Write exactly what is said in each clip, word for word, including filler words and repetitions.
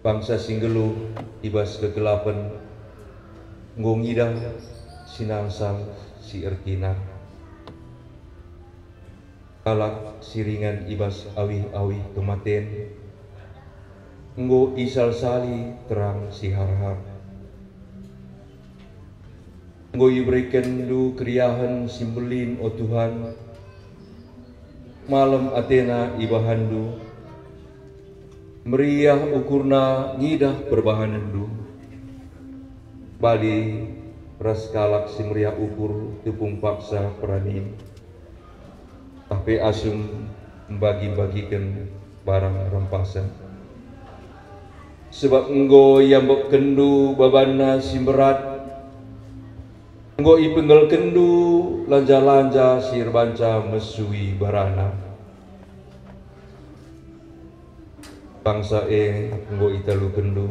Bangsa si nggeluh i bas kegelapen enggo ngidah sinangsang si ertina. Kalak si ringan i bas awih-awih kematen enggo isalsali terang si har-har. Enggo iberekenNdu keriahen si mbelin, o Tuhan. Malem atena ibahanndu, meriah ukurna ngidah perbahanenNdu. Bali ras kalak si meriah ukur tupung paksa peranin, tah pe asum mbagi-bagiken barang rampasen. Sebab enggo iambekkenndu babanna si mberat, enggo ipenggelkenndu lanja-lanja si erbanca mesui barana. Bangsa e enggo italukenndu,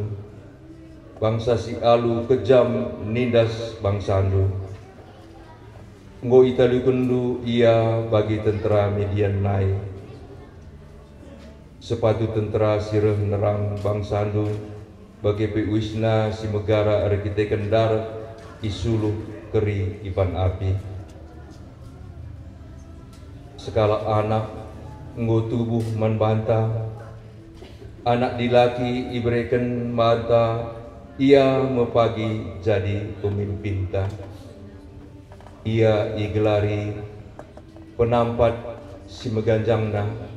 bangsa si alu kejam nindas bangsandu. Enggo italukenndu ia bagi tentera Midian nai. Sepatu tentera si reh nerang bangsandu, bage pe uisna si megara erkiteken darat isuluh keri ipan api. Sekalak anak enggo tubuh man banta, anak dilaki ibereken banta, ia me pagi jadi pemimpinta. Ia igelari Penampat si meganjangna,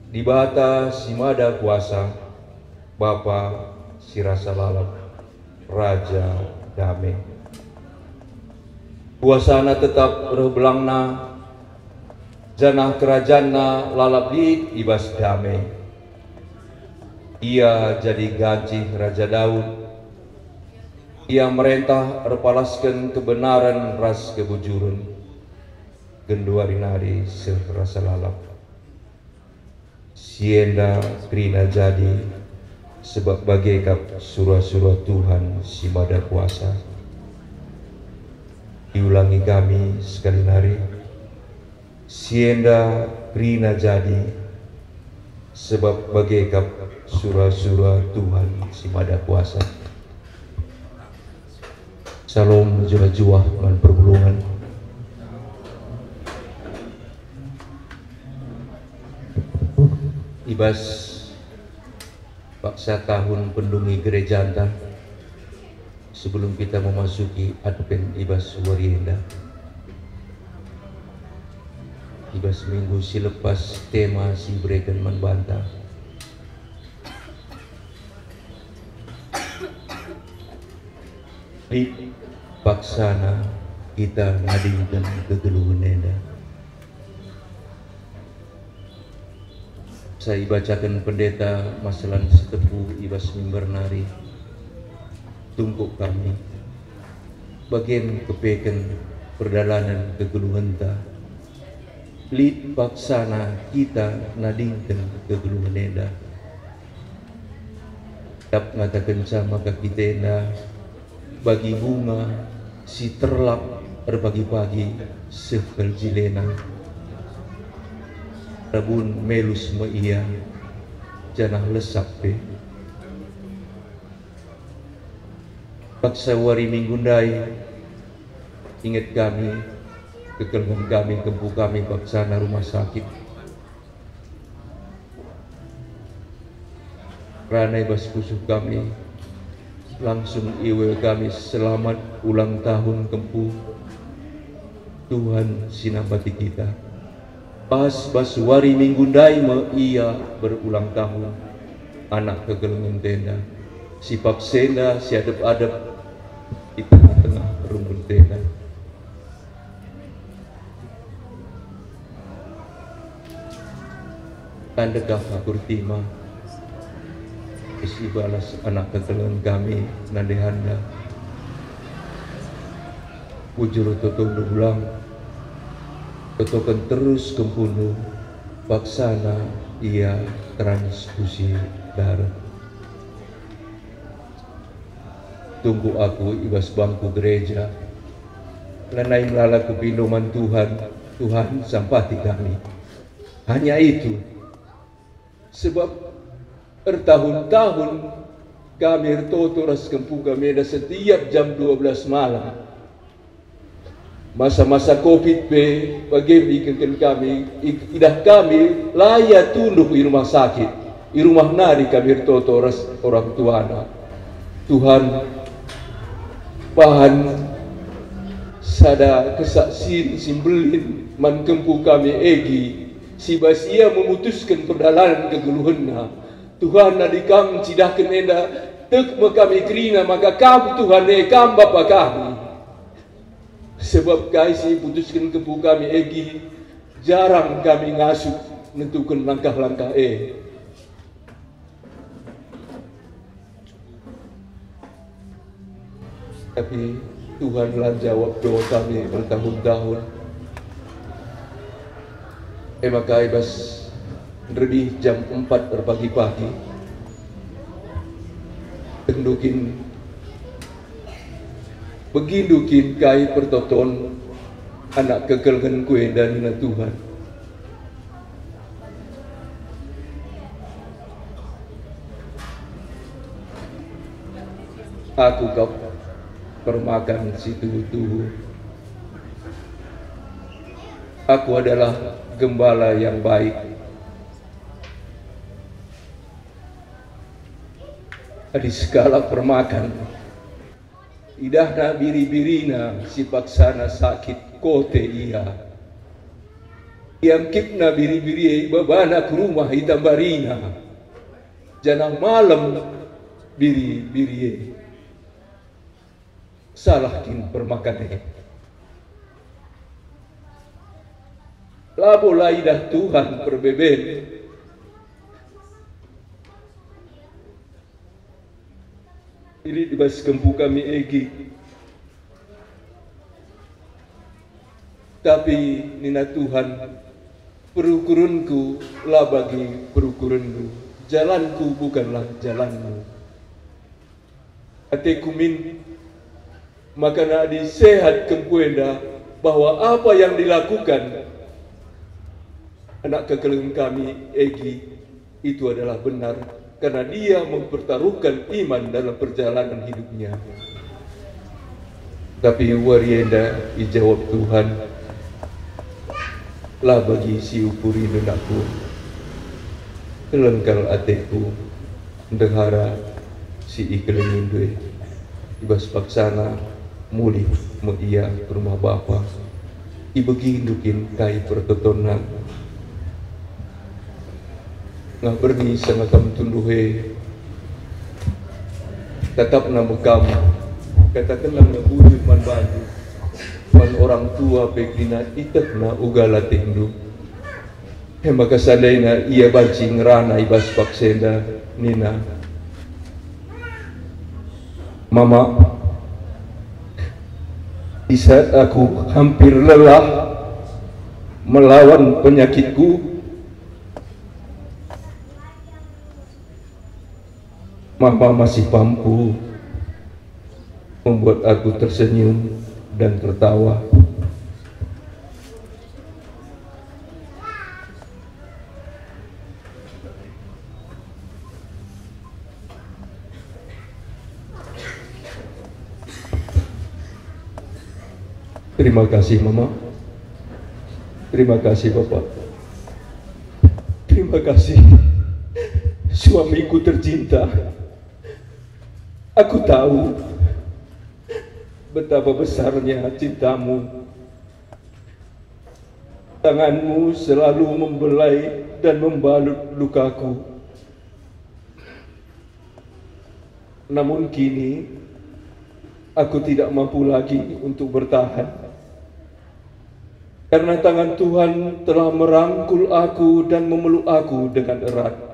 Dibata si Mada Kuasa, Bapa si rasa lalap, Raja Dame. KuasaNa tetap reh belangna, janah kerajanNa lalap lit i bas dame. Ia jadi gancih Raja Daud. Ia merentah erpalasken kebenaren ras kebujuren, genduari nari seh rasa lalap. Si enda kerina jadi, sebab bage kap sura-sura Tuhan si Mada Kuasa. Iulangi kami sekali nari, si enda kerina jadi, sebab bage kap sura-sura Tuhan si Mada Kuasa. Salom mejuah-juah man perpulungen. I bas paksa tahun pendungi gerejanta, sebelum kita memasuki Advent i bas wari enda, i bas minggu si lepas tema si ibereken man banta, lit paksana kita nadingken kegeluhen enda. Sa ibacaken pendeta maselan si tepu i bas mimbar nari, tungkuk kami, bagen kepeken perdalanen kegeluhenta. Lit paksana kita nadingken kegeluhen enda. Dap ngatakenca maka kita enda bagi bunga si terlap erpagi-pagi seh kal jilena. Rabun melus me ia, janah lesap pe. Paksa wari Minggu ndai, inget kami, kekelengen kami, kempu kami paksana rumah sakit. Rana i bas pusuh kami, langsung iwe kami selamat ulang tahun kempu. Tuhan si nampati kita. Pas bas wari Minggu ndai me ia berulang tahun, anak kegelengen enda, si paksa enda si adep-adep i tengah-tengah rumbun enda. Tandekah aku ertima, isi balas anak kekelengen kami, nandehanda. Bujur toto ulang, totoken terus kempundu, paksana ia transfusi darah. Tunggu aku i bas bangku gereja, lanai melala kupindo man Tuhan, Tuhan sampati kami. Hanya itu. Sebab ertahun-tahun Kami ertoto ras kempu kami enda setiap jam dua belas malam. Masa-masa covid pe bage me ikengken kami, i-, idah kami la ia tunduh i rumah sakit, i rumah nari kami ertoto ras orang tuana. Tuhan, bahan sada kesaksin si mbelin man kempu kami Egi, si bas ia memutusken perdalanen kegeluhenna. Tuhan, adi Kam ncidahken enda, tek me kami kerina maka Kam, Tuhan e, Kam Bapa kami. Sebab kai si iputusken kempu kami Egi, jarang kami ngasup nentuken langkah-langkah e. Tapi Tuhan la njawab doa kami bertahun-tahun. E maka i bas nderdih jam empat erpagi-pagi, begindu kin, begindu kin kai pertoton anak kekelengenku enda, nina Tuhan. Aku kap permakan si tuhu-tuhu. Aku adalah gembala yang baik. Adi sekalak permakan, idahna biri-birina si paksana sakit kote ia. Iangkipna biri-biri e, ibabana ku rumah, itambarina, janah malem biri-biri e. Salah kin permakan e? Labo la idah Tuhan perbeben? Lit i bas kempu kami Egi. Tapi nina Tuhan, "Perukurenku la bagi perukurenndu, jalanku bukanlah jalanmu." Ateku min, maka adi sehat kempu enda bahwa apa yang dilakukan anak kekelengen kami Egi itu adalah benar, karena dia mempertaruhkan iman dalam perjalanan hidupnya. Tapi wari enda ijawab Tuhan, "La bagi si ukuri denakku, keleng kal ateku ndehara si ikelengindu e. I bas paksana mulih me ia ku rumah Bapa. Ibegindu kin kai pertotonna?" Ngah berni sanga kam tunduh e, tatapna me kam, katakenna me bujur man bandu, man orang tua pe kerina ietehna uga latehndu. E maka seandaina ia banci ngerana i bas paksa enda, nina, "Mama, di saat aku hampir lelah melawan penyakitku, Mama masih mampu membuat aku tersenyum dan tertawa." Terima kasih, Mama. Terima kasih, Bapak. Terima kasih, suamiku tercinta. Aku tahu betapa besarnya cintamu. Tanganmu selalu membelai dan membalut lukaku. Namun kini, aku tidak mampu lagi untuk bertahan, karena tangan Tuhan telah merangkul aku dan memeluk aku dengan erat.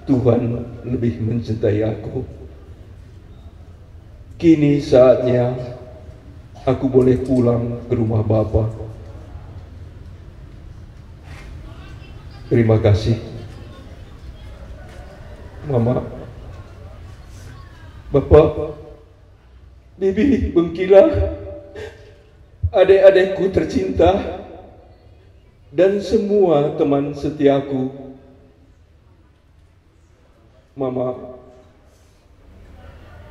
Tuhan lebih mencintai aku. Kini saatnya aku boleh pulang ke rumah Bapa. Terima kasih, Mama, Bapa, Bibi, bengkilah, adek-adekku tercinta, dan semua teman setiaku. Mama,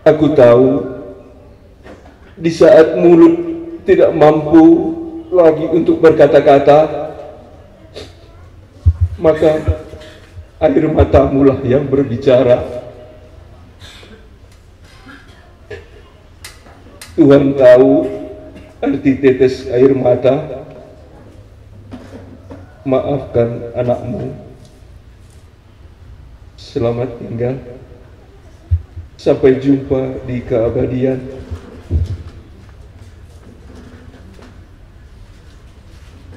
aku tahu di saat mulut tidak mampu lagi untuk berkata-kata, maka air matamulah yang berbicara. Tuhan tahu arti tetes air mata. Maafkan anakmu. Selamat tinggal. Sampai jumpa di keabadian.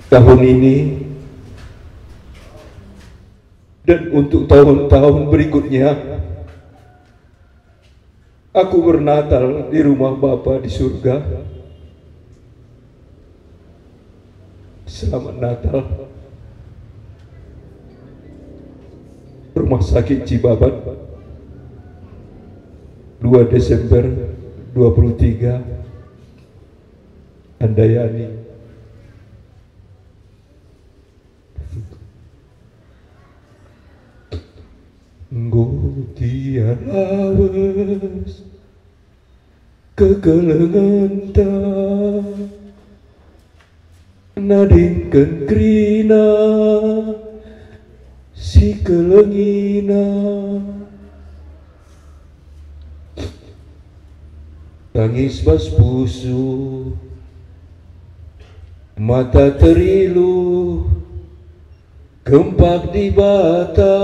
Tahun ini dan untuk tahun-tahun berikutnya, aku bernatal di rumah Bapa di surga. Selamat Natal. Rumah Sakit Cibabat, dua Desember dua puluh tiga, Handayani. Enggo gia lawes kekelengenta, nadingken kerina si kelengina. Tangis bas pusuh, mata teriluh, kempak Dibata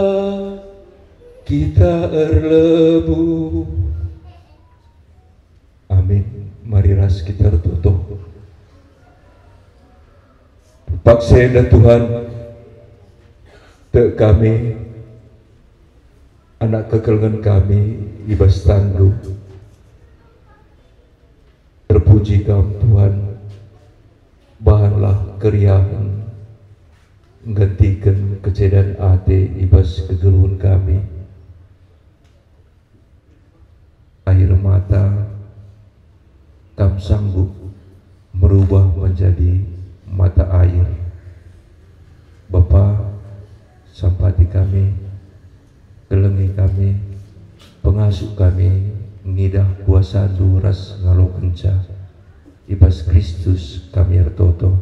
kita erlebuh. Amin. Mari ras kita ertoto. Paksa enda Tuhan, tek kami, anak kekelengen kami i bas tanNdu. Terpuji Kam, Tuhan, bahanlah keriahen, nggentiken kecedan ate i bas kegeluhen kami. Air mata Kam sanggup merubah menjadi mata air. Bapa, sampati kami, kelengi kami, pengasup kami ngidah kuasaNdu ras ngalokenca. I bas Kristus kami ertoto.